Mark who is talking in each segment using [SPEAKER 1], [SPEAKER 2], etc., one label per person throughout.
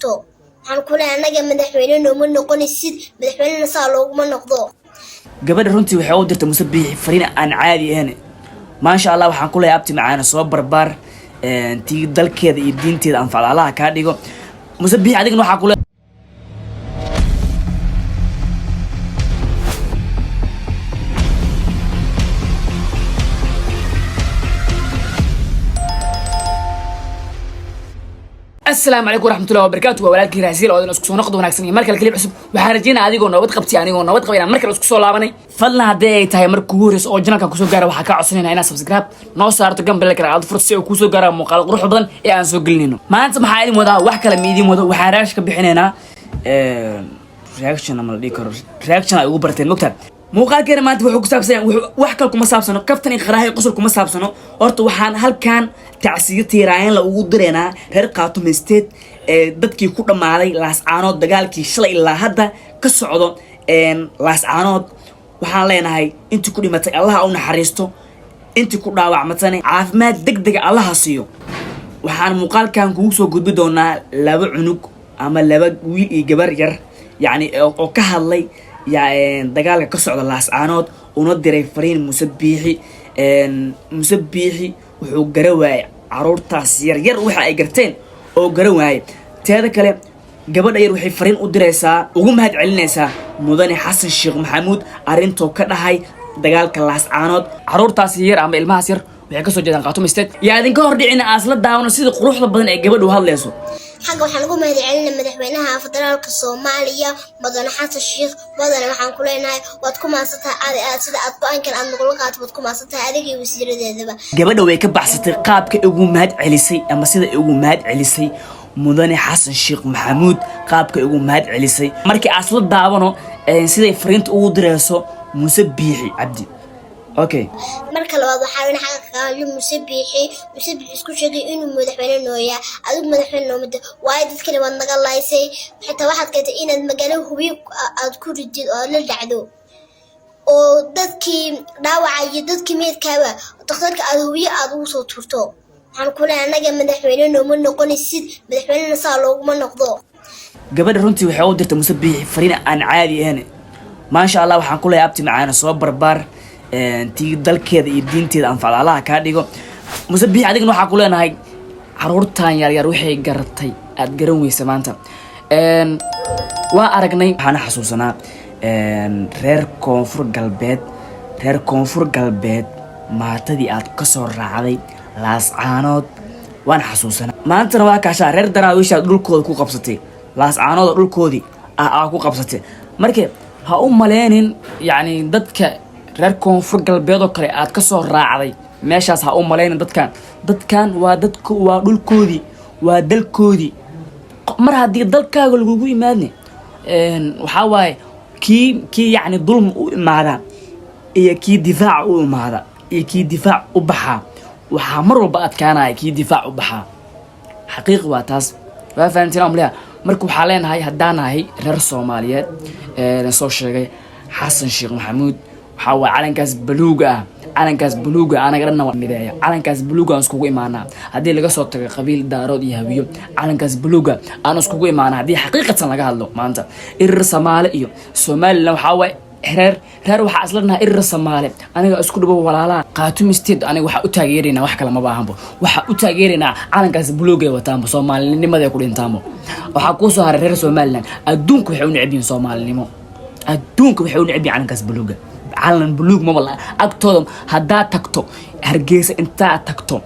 [SPEAKER 1] Waxaan ku leeyahay, annaga madaxweyne nooma noqonaysid, madaxweynena saa looguma noqdo.
[SPEAKER 2] Gabadha runtii waxay u dirtay Muse Biixi fariin aan caadi ahayn. Maasha Allah, waxaan ku leeyahay, abti macaana, soo barbaar, tii dalkeeda iyo diinteeda anfacda Allaha kaa dhigo. Muse Biixi, adigana waxaa ku leeyahay. Asalaamu calaykum waraxmatullahi wabarakaatu. Waa walaalkii Raasiil oo idin isku soo noqdo wanaagsan iyo mar kale clip cusub. Waxaan rajeynaa adigoo nabad qabtay, anigoo nabad qabay, inaan mar kale isku soo laabanay. Fadlan, haddii ay tahay marka kugu horeysa oo channelkan kusoo gaara, waxaa kaa codsanayna inaad subscribe noo saarto, gambaleelka aad furto, si uu kusoo gaara muuqaal qurux badan ee aan soo gelinayno. Maanta maxaa idin wadaa? Wax kale ma idin wado, waxaan reaction ka bixinaynaa. Reaction ama la dhihi karo reaction ay ugu barteen mogtaa. Muuqaalkeena maanta wuxuu ku saabsan yahay wax kale kuma saabsano, kaftan iyo qaraahi qosol kuma saabsano. Horta waxaan halkan tacsiyo tiiraayeen la ugu direynaa reer Khaatumo State ee dadkii ku dhammaaday Laascaanood, dagaalkii shalay ilaa hadda ka socdo Laascaanood. Waxaan leenahay, intii ku dhimatay Allaha u naxariisto, intii ku dhaawacmatana caafimaad deg dega Allaha siiyo. Waxaan muuqaalkan kugu soo gudbi doonaa laba cunug ama laba wiil iyo gabar yar, yacni oo ka hadlay ya dagaalka ka socda Laascaanood, una diray fariin Muse Biixi. Muse Biixi wuxuu gara waayay caruurtaas yar yar waxa ay garteen oo gara waayay. Teeda kale, gabadha yar waxay fariin u diraysaa, ugu mahad celinaysaa mudane Xasan Sheekh Maxamuud arrintoo ka dhahay dagaalka Laascaanood. Caruurtaas yar ama ilmahaas yar waxay kasoo jeedaan Khaatumo State. Yaa idinka hor dhicina, aasla daawano sida quruxda badan ee gabadhu hadlayso.
[SPEAKER 1] Xagga waxaan ugu mahad celinaa madaxweynaha federaalka Soomaaliya, mudane Xasan Sheikh. Mudane, waxaan ku leenahay waad ku mahadsantahay aad aad sida aad go-aankan aad nagula qaatay. Waad ku mahadsantahay adiga iyo wasiiradeedaba.
[SPEAKER 2] Gabadha way ka baxsatay qaabka ugu mahad celisay ama sida ugu mahad celisay mudane Xasan Sheekh Maxamuud, qaabka ugu mahad celisay. Markii aasla daawano siday fariinta ugu direyso Muuse Biixi Cabdi. Okay.
[SPEAKER 1] Marka labaad, waxaa in xagga kaga Muse Biixi. Muse Biixi isku sheegay inuu madaxweyne nooyaa, adigu madaxweyne noomada waayo. Dadkani waad naga laysay, xitaa waxaad keentay inaad magaalo hubiyo aad ku ridid oo aad la dhacdo, oo dadkii dhaawaca iyo dadkii meydkaaba dhakhtarka aad hubiyo aad ugu soo tuurto. Waxaan ku leeyahay, annaga madaxweyne nooma noqonaysid, madaxweynena saa looguma noqdo.
[SPEAKER 2] Gabadha runtii waxay u dirtay Muse Biixi fariin aan caadi ahayn. Maasha Allah, waxaan ku leeyahay, abti macaana, soo barbaar, tii dalkeeda iyo diinteeda anfacda Allaha kaa dhigo. Muse Biixi, adigana waxaa ku leenahay, caruurtan yaryar waxay garatay aad garan weysa maanta. Waa aragnay. Waxaana xasuusanaa reer Koonfur Galbeed, reer Koonfur Galbeed maatadii aad kasoo raacday Laascaanood waan xasuusanaa. Maantana waa kaashaa reer Daraawiishaad dhulkooda ku qabsatay, Laascaanood oo dhulkoodii ah aa ku qabsatay. Marka ha u maleynin, yacni dadka reer Koonfur Galbeed oo kale aad kasoo raacday meeshaas, ha u maleynin dadkan. Dadkan waa dadk, waa dhulkoodii, waa dalkoodii. Mar haddii dalkaaga lagugu imaadne, waxaa waaye kii yacni dulmi u imaada iyo kii difaaca u imaada iyo kii difaac u baxaa, waxaa mar walba adkaanaya kii difaac u baxaa. Xaqiiqi waa taas, waa fahantiin amleha. Marka waxaa leenahay, haddaan nahay reer Soomaaliyeed, soo sheegay Xasan Sheekh Maxamuud, waxaa waay calankaas baluuga ah, calankaas buluuga anaga dhanna waa mideeya. Calankaas buluuga aan iskugu imaanaa. Haddii laga soo tago qabiil, Daarood iyo Hawiyo, calankaas buluuga aan iskugu imaanaa. Haddii xaqiiqatan laga hadlo, maanta Irir Samaale iyo Somaliland waxaa waaye reer waxaa isla dhahaa Irir Samaale, aniga isku dhibo walaalaha Khaatumo State. Aniga waxaa u taageeraynaa, wax kale ma baahanbo, waxaa u taageeraynaa calankaas buluuga ay wataanbo, soomaalinimada ay ku dhintaanbo. Waxaa kuu soo haray reer Somaliland. Adduunka waxay u neceb yihiin soomaalinimo, adduunka waxay u neceb yihiin calankaas buluuga. Calan buluug maba la agtooda. Haddaad tagto Hargeysa, intaad tagto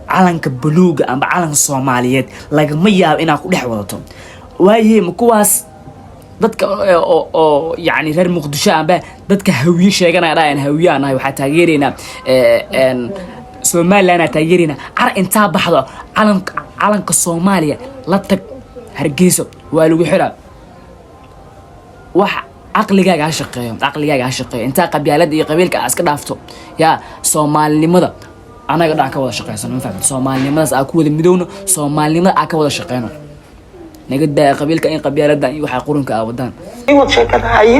[SPEAKER 2] calanka buluuga amba calanka Soomaaliyeed lagama yaabo inaad ku dhex wadato. Waaye ma kuwaas dadka oo yacni reer Muqdisho amba dadka Hawiye sheeganaya dhahayan Hawiye nahay, waxaa taageeraynaa Somaliland aa taageeraynaa. Car intaa baxdo calanka Soomaaliya la tag Hargeysa, waa lagu xiraa. Wax caqligaaga ha shaqeeyo, caqligaaga ha shaqeeyo. Intaa qabyaalada iyo qabiilka aa iska dhaafto, yaa soomaalinimada anaga dhan ka wada shaqeysano, ma fahamta? Soomaalinimadaas aa ku wada midowno, soomaalinimada aa ka wada shaqeyno. Naga daaya qabiilka in qabyaaladan iyo waxaa qurunka aa wadaan.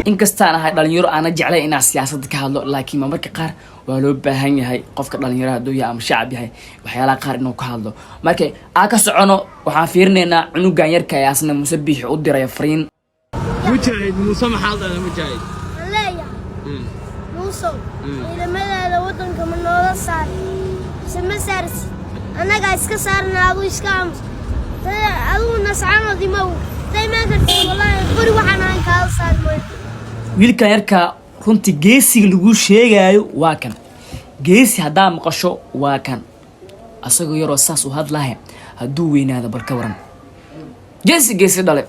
[SPEAKER 2] Inkastaan ahay dhalinyaro, aana jeclay inaan siyaasadda ka hadlo, laakiin ma marka qaar waa loo baahan yahay qofka dhalinyaraha hadduu yahay ama shacab yahay, waxyaalaha qaar inuu ka hadlo. Marka aa ka socono, waxaan fiirinaynaa cunugan yarka ee asna Muuse Biixi u diraya fariin.
[SPEAKER 3] Mujaahid Muuse, maxaad leedahay, Mujaahid?
[SPEAKER 1] Waxaan leeyahay, Muusow, ciidamadaada waddanka ma noola saar mise ma saarsid? Annagaa iska saarna, adigu iska aamus. Adigu nascanood imow, haday imaan kartid. Wallaahi qori waxaan ahan kaala saari mooyo.
[SPEAKER 2] Wiilkan yarka runtii geesiga lagu sheegaayo waa kan. Geesi haddaa maqasho, waa kan. Asagoo yaroo saas u hadlahay, hadduu weynaado bal ka waran? Geesi geesi dhale,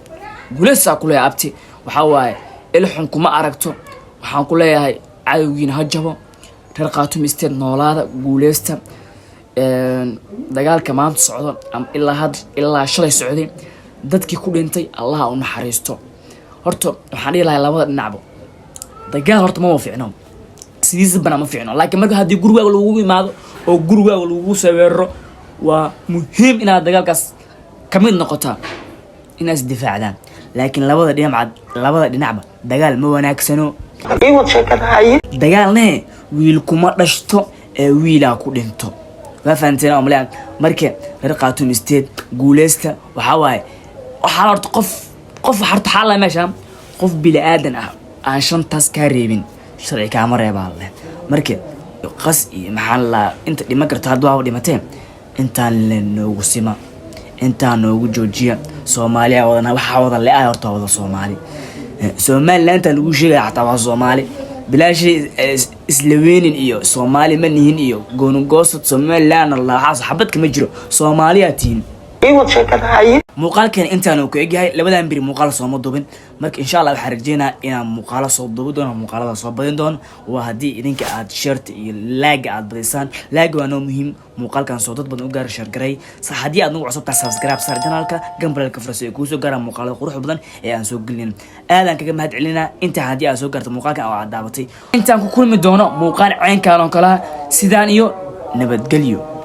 [SPEAKER 2] guuleysaa ku leeyahay, abti. Waxaa waaye, ilxun kuma aragto. Waxaan ku leeyahay, cadowgiina ha jabo. Reer Khaatumo State, noolaada, guuleysta. Dagaalka maanta socdo ama ilaa had ilaa shalay socday, dadkii ku dhintay Allaha u naxariisto. Horta waxaan dhihi lahay, labada dhinacba dagaal horta mama fiicno, sidiisa bana ma fiicno, laakiin marka haddii gurigaaga lagugu imaado oo gurigaaga lagugu soo weeraro, waa muhiim inaad dagaalkaas ka mid noqotaa, inaad isdifaacdaan. Laakiin labada dhinacba dagaal ma wanaagsano. Dagaalne wiil kuma dhashto ee wiilaa ku dhinto. Waa fahanteen oo maleyaan. Marka reer Khaatumo State, guuleysta. Waxaa waaye, waxaa horta qof horta xaala meesha qof bili aadan ah aan shantaas kaa reebin, sharci kaama reebaa leh. Marka qas iyo maxaa la inta dhiman karto hadda waaba dhimatee, intaan le noogu sima, intaan noogu joojiya. Soomaaliya wadana, waxaa wada le-ah horta waa wada Soomaali. Somalilandta lagu sheegaya xataa waa Soomaali. Bilaashay isla weynin iyo Soomaali ma nihin iyo goonigoosad Somaliland la, waxaas xabad kama jiro. Soomaaliyaa tihin. Muuqaalkeena intaan uu ku egyahay. Labadan beri muuqaal sooma dubin. Marka insha Allah waxaan rajeynaa inaan muuqaalo soo duubi doono, muuqaalada soo badin doono. Waa haddii idinka aad share-ta iyo like-ga aad badisaan. Like-ga waa noo muhiim, muuqaalkan soo dad badan u gaara. Share garay. Sax, haddii aad nagu cusub tahay, subscribe saar channelka, gambaleelka furso ay kuusoo gaaraan muuqaalada quruxda badan ee aan soo gelinin. Aadaan kaga mahad celinaa intaa haddii aad soo gaarto muuqaalkan oo aad daabatay. Intaan ku kulmi doono muuqaal ceynkaan oo kalaha, sidaan iyo nabadgelyo.